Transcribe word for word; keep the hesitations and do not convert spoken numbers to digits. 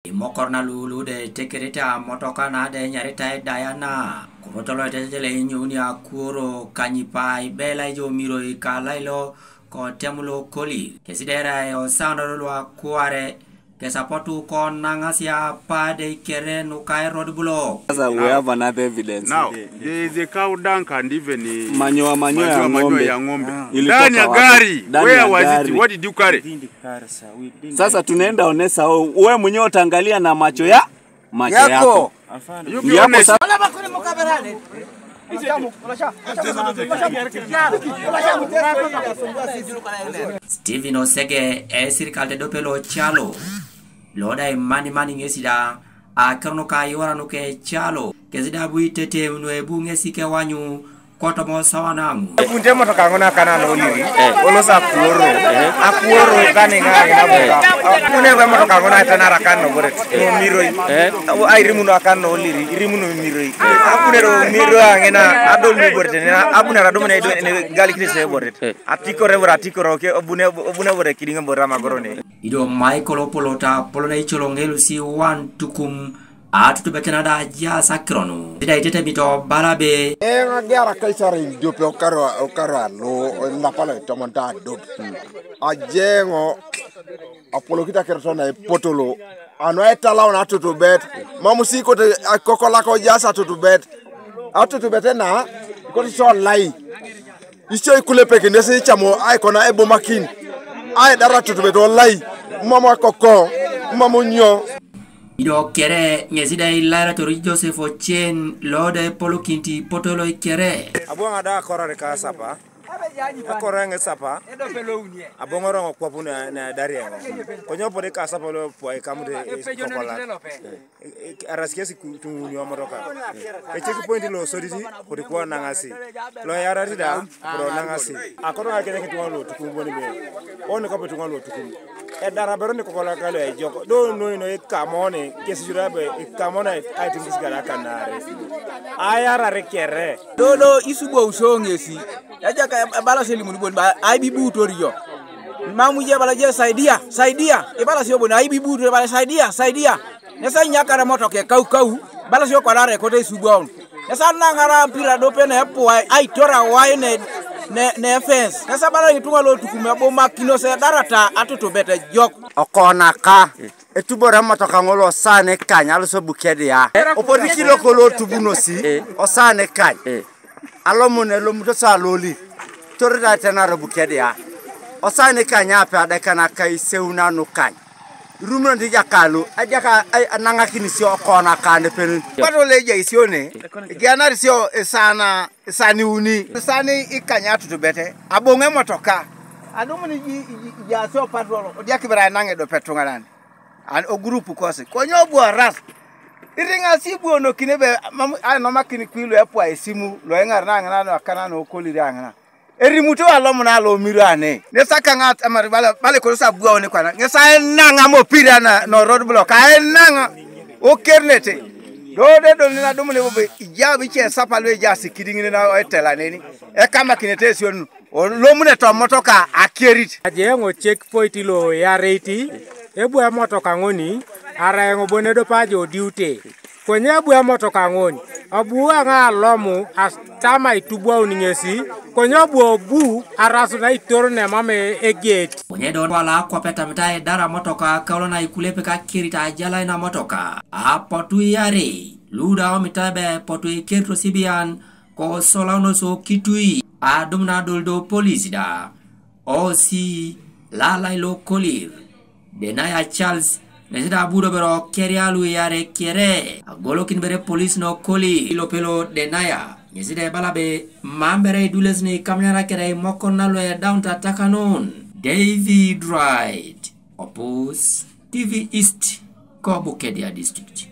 Imokor na lulu de tekerita motoka na de nyarita e dayana. Kurotolo tetele inyuni akuoro kanyipai bela ijo miroi kalailo ko temulo koli. Kesidera e osando lwa kuare kesapotu ko nangasia pa de kere nukai road block. Sasa we have another evidence. Now, there is a cow dung and even, eh, manyoya, manyoya ya ng'ombe. Ilitoka wapi? Ndani ya gari. Where was it? What did you carry? Sasa tunaenda onesa wewe, wewe mwenyewe utaangalia na macho ya, macho yako. You be honest. Steven Osege, e sirkal te dopelo chalo. Loda e mani mani ngesi da. A kerno ka yora no ke chalo. Kesi da bui tete no e bu ngesi ke wanyu. Kotomo sawa nangu. Bunte motoka ngona kana no liri. Olo sa kuoro. Akuoro kani nga ina boka. Kune we motoka ngona tana rakan no bore. No miroi. Ai rimuno akan no liri. Rimuno miroi. Akune ro miro angena adol mi bore tena. Abuna radum ne do ne gali krise bore. Atiko re bore, atiko ro ke obune, obune bore kidinga bore magorone. Ido Michael Opolota polona icholo ngelu si wan tukum. Atutubetena da ja sakronu. Sida itete mito balabe. Enga giara kaisara indiope okaro, okaro alo, lapala tomon ta dop. Ajengo, apolo kita kertona epotolo. Ano etalao na atutubet. Mamusi kote kokolako jasa atutubet. Atutubet na, kote so lai. Isio ikulepeki nesi ichamo aikona ebomakin. Aidara tutubet olai. Mama koko. Mama nyo. Ido kere ngesi da ilara tori Joseph Ochen lo da epolo kinti potolo ikere. Abuanga da korore ka sapa. Korenge sapa. Abongoro ngo kwapu na, na dari ngo. Konyo pode ka sapa lo pwa ikamude kokola. Arasikia si tunguni wa motoka. E checkpoint lo soditi kodi kwa nangasi. Lo yarati da koro nangasi. Akoro ngakene kitu lo tukumboni be. One kapo tunga lo tukum. E dara bero ni kokola kalo e joko. Do no no e kamone kesi jura be e kamone ai tingis gara kanare. Ayara rekere. Do do isubo usongesi. Aja ka bala seli mun bon ba ai bibu toriyo. Mamu je bala je saidia, saidia. Ibala sio bon ai bibu toriyo bala saidia, saidia. Nesa nyakara motoke kau kau. Bala sio kwa dare kote isubo. Nesa nangara mpira dope ne puai ai tora wai ne ne, ne fence. Nesa bala itunga lo tukume bo makino se darata atutubete jok. Okona ka. Etubore motoka ngolo sane kanya lo so bukedia. Opodi kilo kolo tubunosi. Osane kanya. Alomune lomuto sa loli. Torida tena robu kedia. Osane kanya pe adekana kai seuna no kany. Rumno ndi jakalo, ajaka ai ananga kinisio kona kane pen. Pato leja isione. Gianar sio esana, esani uni. Esani ikanya tutubete. Abonge motoka. Adumuni ji, ji, ji asio patrol. Odia kibra nange do petunganan. An o group kose. Konyo bu aras. Iringa si bu ono kine be, mamu, ai no makini kwilu epwa esimu, lo engar na ngana no akana no koliri angana. Erimuto alom na lo miru ane. Ne saka ngat amar bala, bala ko sa bu one kwana. Nge sa enanga mo pira na, no road block. A enanga. O kernete. Do de do na do mo ne bo be, ija bi che sapa lo ija sikidingi na o etela neni. E kama kinete sion. Olomune to motoka akerit. Ajengo checkpoint lo yareti. Ebu emotoka ngoni. Ara engo bonedo pajo diute. Konye ebu emotoka ngoni. Obu anga alomu astama itubwa uningesi. Konye obu obu arasu na itoro ne mame eget. Konye do wala kwa peta mita e dara motoka kaulo na ikulepe ka kirita ajala ina motoka. Apotu yare. Luda omitabe potu ikerto sibian. Ko solauno so kitui adum na doldo polis da. O si lalai lo kolir. Denaya Charles nesida budo bero kerialu yare kere. Agolo kin bere polis no kolir. Ilo pelo denaya. Nesida balabe mambere idules ni kamnyara kere mokon na lo ya down tatakanon. David Wright. Opus T V East. Ko Bukedea District.